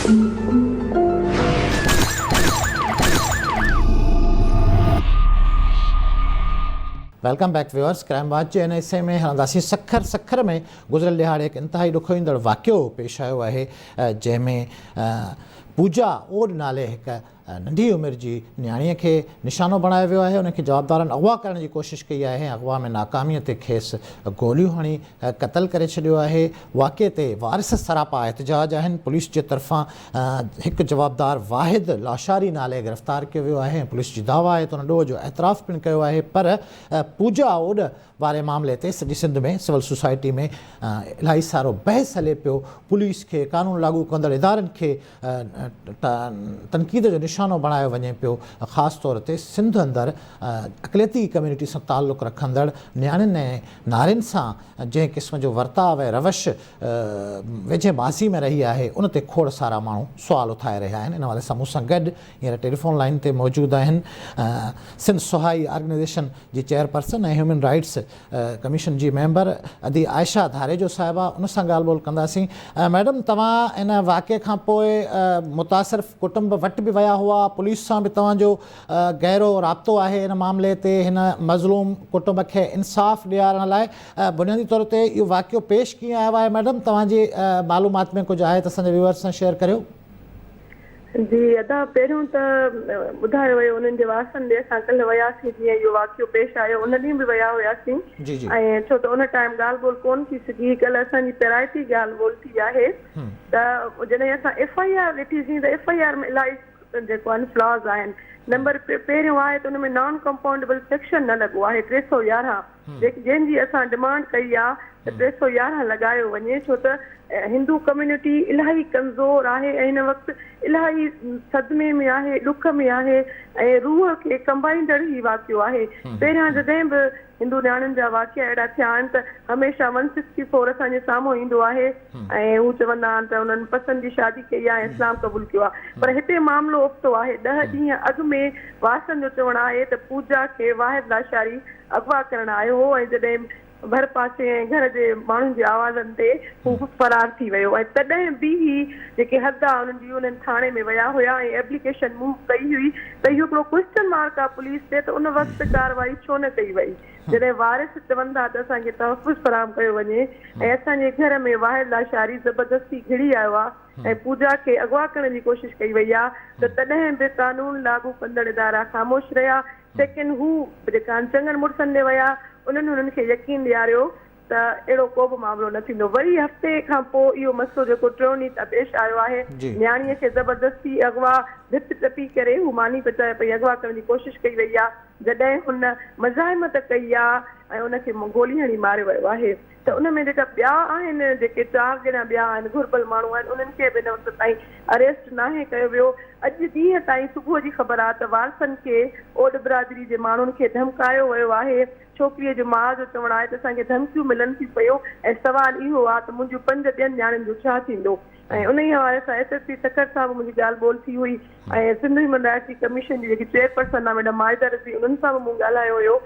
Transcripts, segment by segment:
Welcome back viewers crime watch جي ان حصي ۾ هلنداسين سکر سکر ۾ گذريل ڏهاڙي هڪ انتهائي ڏکوئيندڙ واقعو پيش آيو آهي جنهن ۾ پوجا اوڏ نالي هڪ ننڍي عمر جي نياڻي کي نشانو بڻايو ويو آهي، ان کي جوابدارن اغوا ڪرڻ جي ڪوشش ڪئي آهي ۽ اغوا ۾ ناڪامي تي کيس گوليون هڻي قتل ڪري ڇڏيو آهي، واقعي تي وارث سراپا احتجاج آهن، پوليس جي طرفان هڪ جوابدار واحد لاشاري نالي گرفتار ڪيو ويو آهي ۽ پوليس جي دعويٰ آهي ته ان ڏوهه جو اعتراف پڻ ڪيو آهي پر پوجا اوڏ واري معاملي تي سڄي سنڌ ۾ سول سوسائٽي ۾ الاهي سارو بحث هلي پيو، پوليس کي قانون لاڳو ڪندڙ ادارن کي تنقيد جو نشانو بڻايو وڃي پيو، خاص طور تي سنڌ اندر اقليتي ڪميونٽي سان تعلق رکندڙ نياڻين ۽ نارين سان جنهن قسم جو ورتاء ۽ روش ويجهي ماضي ۾ رهي آهي ان تي کوڙ سارا ماڻهو سوال اٿاري رهيا آهن، ان حوالي سان مون سان گڏ هينئر ٽيليفون لائين تي موجود آهن سنڌ سهائي آرگنائيزيشن جي چيئرپرسن ۽ هيومن رائيٽس ڪميشن جي ميمبر ادي عائشه ڌاريجو صاحبه ان سان ڳالهه ٻولهه ڪنداسين. ميڊم توهان ان واقعي کان پوء متاثر ڪٽنب وٽ به ويا هئا پوليس سان به توهان جو گهرو رابطو آهي ان معاملي تي هن مظلوم ڪٽنب کي انصاف ڏيارڻ لاء بنيادي طور تي اهو واقعو پيش ڪيئن آيو آهي ميڊم توهان جي معلومات ۾ ڪجهه آهي ته اسان جي ويورز سان شيئر ڪريو. جي ادا پهريون ته ٻڌايو ويو انهن جي وارثن ڏي اسان ڪلهه وياسين جيئن اهو واقعو پيش آيو ان ڏينهن به ويا هياسين ۽ ڇو ته ان ٽائيم ڳالهه ٻولهه ڪون ٿي سگهي ڪلهه اسان جي پيرائتي ڳالهه ٻولهه ٿي آهي ته جڏهن اسان ايف I R ڏٺي سين ته ايف I R ۾ الاهي جيڪو آهن فلاز آهن نمبر پهريون آهي ته ان ۾ نان ڪمپائونڊبل سيڪشن نه لڳو آهي 311 جنهن جي اسان ڊمانڊ ڪئي آ ته 311 لڳايو وڃي ڇو ته هندو ڪميونٽي الاهي ڪمزور آهي ۽ هن وقت الاهي صدمي ۾ آهي ڏک ۾ آهي ۽ روح کي ڪنبائيندڙ هي واقعو آهي پهريان جڏهن به هندو نياڻين جا واقعا اهڙا ٿيا آهن ته هميشه ون سڪسٽي فور اسان جي سامهون ايندو آهي ۽ هو چوندا آهن ته انهن پسند جي شادي ڪئي آهي ۽ اسلام قبول ڪيو آهي پر هتي معاملو ابتو آهي ڏهه ڏينهن اڳ ۾ وارثن جو چوڻ آهي ته پوجا کي واحد لاشاري اغوا ڪرڻ آيو هو ۽ جڏهن ڀرپاسي ۽ گهر جي ماڻهن جي آوازن تي هو فرار ٿي ويو ۽ تڏهن به هي جيڪي حد آ انهن جي انهن ٿاڻي ۾ ويا هيا ۽ ايپليڪيشن موو ڪئي هئي ته اهو هڪڙو ڪوئسچن مارڪ آ پوليس تي ته ان وقت ڪارروائي ڇو نه ڪئي وئي جڏهن وارث چون ٿا ته اسان کي تحفظ فراهم ڪيو وڃي ۽ اسان جي گهر ۾ واحد لاشاري زبردستي گهڙي آيو آ ۽ پوجا کي اغوا ڪرڻ جي ڪوشش ڪئي وئي آ ته تڏهن به قانون لاڳو ڪندڙ ادارا خاموش رهيا سيڪنڊ هو جيڪا چڱن مڙسن ڏي ويا، انهن هنن کي يقين ڏياريو ته اهڙو ڪو به معاملو نه ٿيندو. وري هفتي کان پوء اهو مسئلو جيڪو ٽيون ڏينهن تان پيش آيو آهي، نياڻيء کي زبردستي اغوا ڀت ٽپي ڪري هو ماني پچائي پئي اغوا ڪرڻ جي ڪوشش ڪئي وئي آ، جڏهن هن مزاحمت ڪئي آ ۽ ان کي گولي هڻي ماريو ويو آهي. ته ان ۾ جيڪا ٻيا آهن جيڪي چار ڄڻا ٻيا آهن گهربل ماڻهو آهن انهن کي به هن وقت تائين اريسٽ ناهي ڪيو ويو اڄ ڏينهن تائين صبح جي خبر آهي ته وارثن کي اوڏ برادري جي ماڻهن کي ڌمڪايو ويو آهي ڇوڪريء جو ماء جو چوڻ آهي ته اسان کي ڌمڪيون ملن ٿيون پيون ۽ سوال اهو آهي ته منهنجون پنج ٻين نياڻين جو ڇا ٿيندو ۽ انهي حوالي سان ايس ايس پي سکر سان به منهنجي ڳالهه ٻولهه ٿي هئي ۽ سنڌ هيومن رائٽس جي ڪميشن جي جيڪي چيئرپرسن آهي ميڊم ماجده رضوي انهن سان به مون ڳالهايو هيو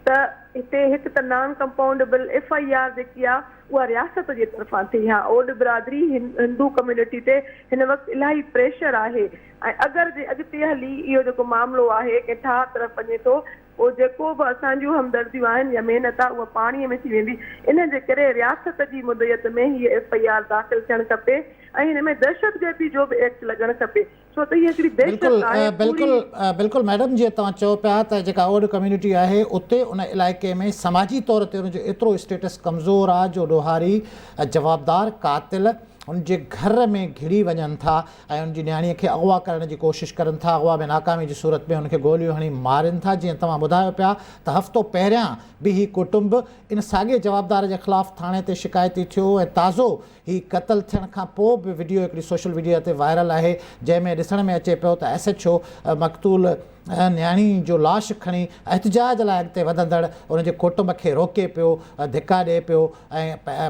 ته هتي هڪ ته نان ڪمپائونڊبل ايف I R جيڪي آ اها رياست جي طرفان ٿي ها اوڏ برادري هندو ڪميونٽي تي هن وقت الاهي پريشر آهي ۽ اگر جي اڳتي هلي اهو جيڪو معاملو آهي ڪنهن ٺاهه طرف وڃي ٿو پوء جيڪو به اسان جون همدرديون آهن يا محنت آ اها پاڻي ۾ ٿي ويندي ان جي ڪري رياست جي مدعيت ۾ هيء ايف I R داخل ٿيڻ کپي ۽ هن ۾ دهشتگردي جو به ايڪٽ لڳڻ کپي ڇو ته هي هڪڙي دهشت بلڪل آهي بلڪل پوري. بلڪل ميڊم جيئن توهان چئو پيا ته جيڪا اوڏ ڪميونٽي آهي اتي ان علائقي ۾ سماجي طور تي ان جو ايترو اسٽيٽس ڪمزور آ جو ڏوهاري جوابدار قاتل ان جي گهر ۾ گهڙي وڃن ٿا ۽ ان جي نياڻي کي اغوا ڪرڻ جي ڪوشش ڪرن ٿا اغوا ۾ ناڪامي جي صورت ۾ ان کي گوليون هڻي مارين ٿا جيئن توهان ٻڌايو پيا ته هفتو پهريان به هي ڪٽنب ان ساڳئي جوابدار جي خلاف ٿاڻي تي شڪايتي ٿيو ۽ تازو هي قتل ٿيڻ کان پوء به وڊيو هڪڙي سوشل ميڊيا تي وائرل آهي جنهن ۾ ڏسڻ ۾ اچي پيو ته ايس ايڇ او مقتول نياڻي جو لاش کڻي احتجاج لاء اڳتي وڌندڙ ان جي ڪٽنب کي روڪي پيو ڌڪا ڏئي پيو ۽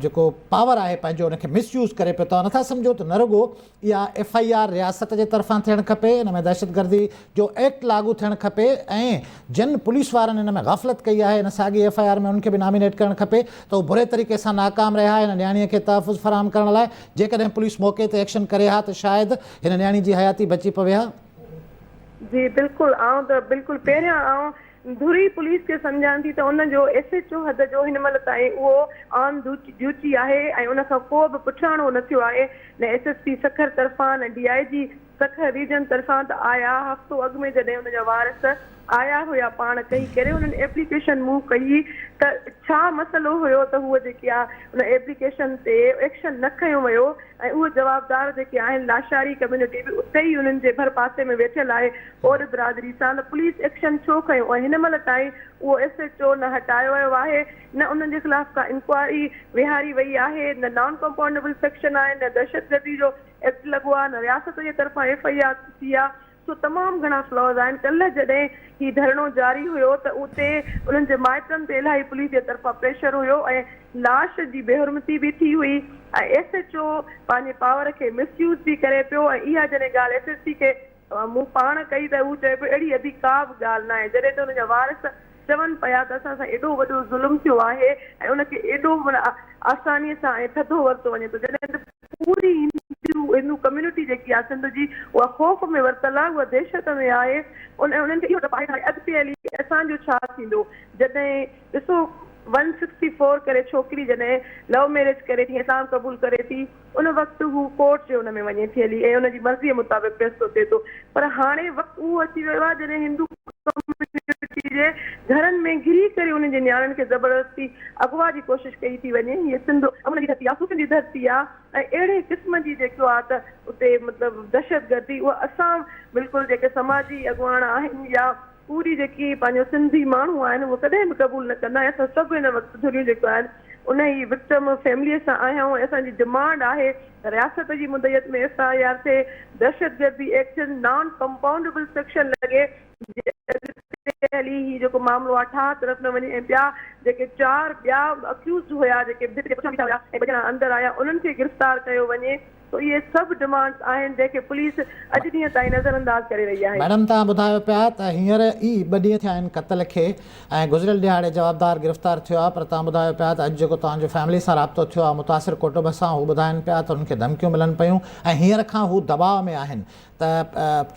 جيڪو پاور آهي پنهنجو ان کي مس مس يوز ڪري پيو توهان نٿا سمجهو ته نه رڳو اها ايف I R رياست جي طرفان ٿيڻ کپي، ان ۾ دهشتگردي جو ايڪٽ لاڳو ٿيڻ کپي ۽ جن پوليس وارن ان ۾ غفلت ڪئي آهي ان ساڳي ايف I R ۾ انهن کي به نامينيٽ ڪرڻ کپي ته هو بري طريقي سان ناڪام رهيا هن نياڻي کي تحفظ فراهم ڪرڻ لاء جيڪڏهن پوليس موقعي تي ايڪشن ڪري ها ته شايد هن نياڻي جي حياتي بچي پوي ها. جي بلڪل آئون ته بلڪل پهريان آئون ڌري پوليس کي سمجهان ٿي ته ان جو ايس ايڇ او حد جو هن مهل تائين اهو آن ڊيوٽي آهي ۽ ان کان ڪو به پڇاڻو نه ٿيو آهي نه ايس ايس پي سکر طرفان نه ڊي I جي سکر ريجن طرفان ته آيا هفتو اڳ ۾ جڏهن ان جا وارث آيا هيا پاڻ ڪهي ڪري انهن ايپليڪيشن مون ڪئي ته ڇا مسئلو هيو ته هوء جيڪي آ ان ايپليڪيشن تي ايڪشن نه کنيو ويو ۽ اهي جوابدار جيڪي آهن لاشاري ڪميونٽي به اتي ئي انهن جي ڀر پاسي ۾ ويٺل آهي اوڏ برادري سان ته پوليس ايڪشن ڇو کنيو ۽ هن مهل تائين اهو ايس ايڇ او نه هٽايو ويو آهي نه انهن جي خلاف ڪا انڪوائري ويهاري وئي آهي نه نان ڪمپائونڊيبل سيڪشن آهي نه دهشتگردي جو ايڪٽ لڳو آهي نه رياست جي طرفان ايف I R ٿي آهي سو تمام گهڻا فلاز آهن ڪلهه جڏهن هي ڌرڻو جاري هيو ته اتي انهن جي مائٽن تي الاهي پوليس جي طرفان پريشر هيو ۽ لاش جي بيحرمتي به ٿي هئي ۽ ايس ايڇ او پنهنجي پاور کي مس يوز به ڪري پيو ۽ اها جڏهن ڳالهه ايس ايس پي کي مون پاڻ ڪئي ته هو چئي پيو اهڙي ادي ڪا به ڳالهه ناهي جڏهن ته ان جا وارث چون پيا ته اسان سان ايڏو وڏو ظلم ٿيو آهي ۽ ان کي ايڏو معنيٰ آساني سان ۽ ٿڌو ورتو وڃي ٿو جڏهن ته پوري هندو هندو ڪميونٽي جيڪي آهي سنڌ جي اها خوف ۾ ورتل آهي اها دهشت ۾ آهي ان انهن کي اهو ڊپ آهي ته اڳتي هلي اسان جو ڇا ٿيندو جڏهن ڏسو ون سڪسٽي فور ڪري ڇوڪري جڏهن لو ميريج ڪري ٿي اسلام قبول ڪري ٿي ان وقت هو ڪورٽ جي ان ۾ وڃي ٿي هلي ۽ ان جي مرضيء مطابق فيصلو ٿئي ٿو پر هاڻي وقت اهو اچي ويو آهي جڏهن هندو ڪميونٽي جي گهرن ۾ گهري ڪري انهن جي نياڻين کي زبردستي اغوا جي ڪوشش ڪئي ٿي وڃي. هيء سنڌ امن جي ڌرتي آهي، صوفين جي ڌرتي آهي ۽ اهڙي قسم جي جيڪو آهي ته اتي مطلب دهشتگردي اها اسان بلڪل جيڪي سماجي اڳواڻ آهن يا پوري جيڪي پنهنجو سنڌي ماڻهو آهن اهي ڪڏهن به قبول نه ڪندا ۽ اسان سڀ هن وقت ڌريون جيڪو آهن ان ئي وڪٽم فيملي سان آهيون ۽ اسان جي ڊمانڊ آهي ته رياست جي مدعيت ۾ ايف I R ٿئي، دهشتگردي ايڪٽ نان ڪمپائونڊيبل سيڪشن لڳي جي اڳتي هلي هي جيڪو معاملو آهي ٺاهه طرف نه وڃي ۽ ٻيا جيڪي چار ٻيا اڪيوزڊ هيا جيڪي ڀت جي پٺيان بيٺا هيا ۽ ٻه ڄڻا اندر آيا انهن کي گرفتار ڪيو وڃي. سو اهي سڀ ڊمانڊز آهن جنهن کي پوليس اڄ ڏينهن تائين نظر انداز ڪري رهي آهي. ميڊم توهان ٻڌايو پيا ته هينئر ئي ٻه ڏينهن ٿيا آهن قتل کي ۽ گذريل ڏهاڙي جوابدار گرفتار ٿيو آهي پر توهان ٻڌايو پيا ته اڄ جيڪو توهان جو فيملي سان رابطو ٿيو آهي متاثر ڪٽنب سان هو ٻڌائن پيا ته انهن کي ڌمڪيون ملن پيون ۽ هينئر کان هو دٻاء ۾ آهن ته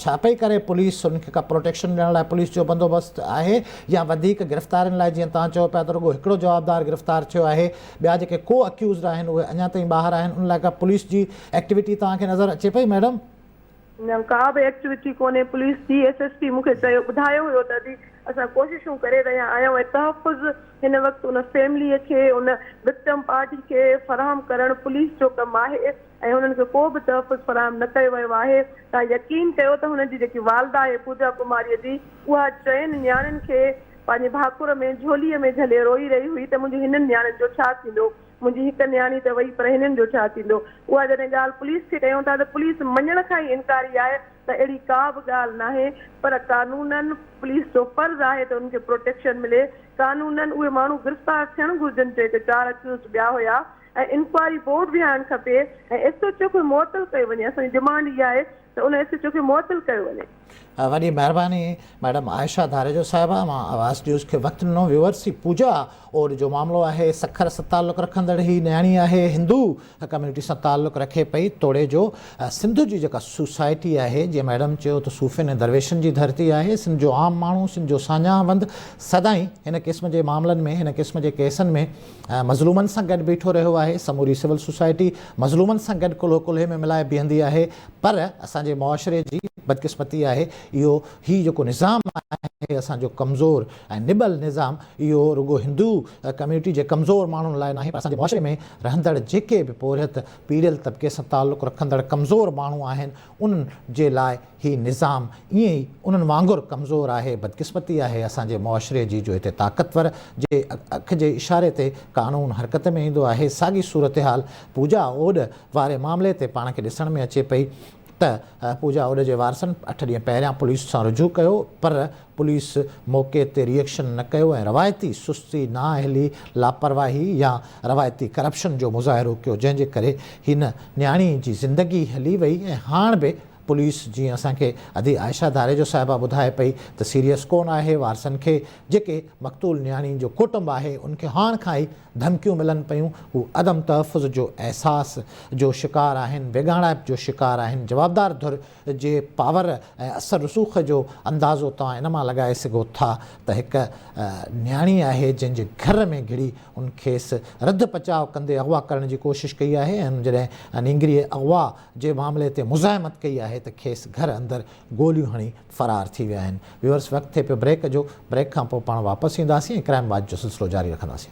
ڇا پئي ڪري پوليس انهن کي ڪا پروٽيڪشن ڏيڻ لاء پوليس جو بندوبست آهي يا وڌيڪ گرفتارين لاء جيئن توهان چئو پيا ته رڳو هڪڙو جوابدار گرفتار ٿيو آهي ٻيا جيڪي ڪو اڪيوزڊ آهن اهي اڃا تائين ٻاهر آهن ان لاء ڪا پوليس جي ايڪٽيوٽي توهان کي نظر اچي پئي ميڊم؟ نه ڪا به ايڪٽيوٽي ڪونهي پوليس جي ايس ايس پي مون کي چيو ٻڌايو هيو ته ادي اسان ڪوششون ڪري رهيا آهيون ۽ تحفظ هن وقت ان فيملي کي ان وڪٽم پارٽي کي فراهم ڪرڻ پوليس جو ڪم آهي ۽ هنن کي ڪو به تحفظ فراهم نه ڪيو ويو آهي، توهان يقين ڪيو ته هن جي جيڪي والده آهي پوجا ڪماريء جي اها چئن نياڻين کي پنهنجي ڀاڪر ۾ جهوليء ۾ جهلي روئي رهي هئي ته منهنجي هنن نياڻين جو ڇا ٿيندو، منهنجي هڪ نياڻي ته وئي پر هنن جو ڇا ٿيندو. اها جڏهن ڳالهه پوليس کي ڪيون ٿا ته پوليس مڃڻ کان ئي انڪاري آهي ته اهڙي ڪا به ڳالهه ناهي پر قانونن پوليس جو فرض آهي ته انهن کي پروٽيڪشن ملي، قانونن اهي ماڻهو گرفتار ٿيڻ گهرجن جيڪي چار اڪيوزڊ ٻيا هيا. ۽ انڪوائري بورڊ ويهارڻ کپي ۽ ايس ايڇ او کي معطل ڪيو وڃي اسان جي ڊمانڊ اها آهي ته ان ايس ايڇ او کي معطل ڪيو وڃي. وڏي مهرباني ميڊم عائشه ڌاريجو صاحبه اوهان آواز نيوز کي وقت ڏنو ويورس هي پوجا اوڏ جو معاملو آهي سکر سان تعلق رکندڙ هي نياڻي آهي هندو ڪميونٽي سان تعلق رکي پئي توڙي جو سنڌ جي جيڪا سوسائٽي آهي جيئن ميڊم چيو ته صوفين ۽ درويشن جي ڌرتي آهي سنڌ جو عام ماڻهو سنڌ جو ساڃاهه وند سدائين هن قسم جي معاملن ۾ هن قسم جي ڪيسن ۾ مظلومن سان گڏ بيٺو رهيو آهي، سموري سول سوسائٽي مظلومن سان گڏ ڪلهو ڪلهي ۾ ملائي بيهندي آهي پر اسان جي معاشري جي بدقسمتي آهي اهو هي جيڪو نظام آهي اسان جو ڪمزور ۽ نٻل نظام اهو رڳو هندو ڪميونٽي جي ڪمزور ماڻهن لاء ناهي پر اسان جي معاشري ۾ رهندڙ جيڪي به پورهيت پيڙيل طبقي سان تعلق رکندڙ ڪمزور ماڻهو آهن انهن جي لاء هي نظام ائين ئي انهن وانگر ڪمزور آهي، بدقسمتي آهي اسان جي معاشري جي جو هتي طاقتور جي اک جي اشاري تي قانون حرڪت ۾ ايندو آهي، ساڳي صورتحال پوجا اوڏ واري معاملي تي پاڻ کي ڏسڻ ۾ اچي پئي ته. ته پوجا اوڏ جي وارثن اٺ ڏينهن پهريان پوليس سان رجوع ڪيو پر پوليس موقعي تي ري ايڪشن نه ڪيو ۽ روايتي سستي، نااهلي، لاپرواهي يا روايتي ڪرپشن جو مظاهرو ڪيو جنهن جي ڪري هن نياڻي جي زندگي هلي وئي ۽ هاڻ به پوليس جيئن اسان کي ادي عائشه ڌاريجو صاحبه ٻڌائي پئي ته سيريس ڪونه آهي وارثن کي جيڪي مقتول نياڻي جو ڪٽنب آهي ان کي هاڻ کان ئي ڌمڪيون ملن پيون هو عدم تحفظ جو احساس جو شڪار آهن ويڳاڻائپ جو شڪار آهن جوابدار ڌر جي پاور ۽ اثر رسوخ جو اندازو توهان ان مان لڳائي سگهو ٿا ته هڪ نياڻي آهي جنهن جي گهر ۾ گهڙي ان کيس رڌ پچاء ڪندي اغوا ڪرڻ جي ڪوشش ڪئي آهي ۽ جڏهن نينگريء اغوا جي معاملي تي مزاحمت ڪئي آهي ته کيس گهر اندر گوليون هڻي فرار ٿي ويا آهن. ويورس وقت ٿئي پيو بريڪ جو، بريڪ کان پوء پاڻ واپس اينداسين ۽ ڪرائم واچ جو سلسلو جاري رکنداسين.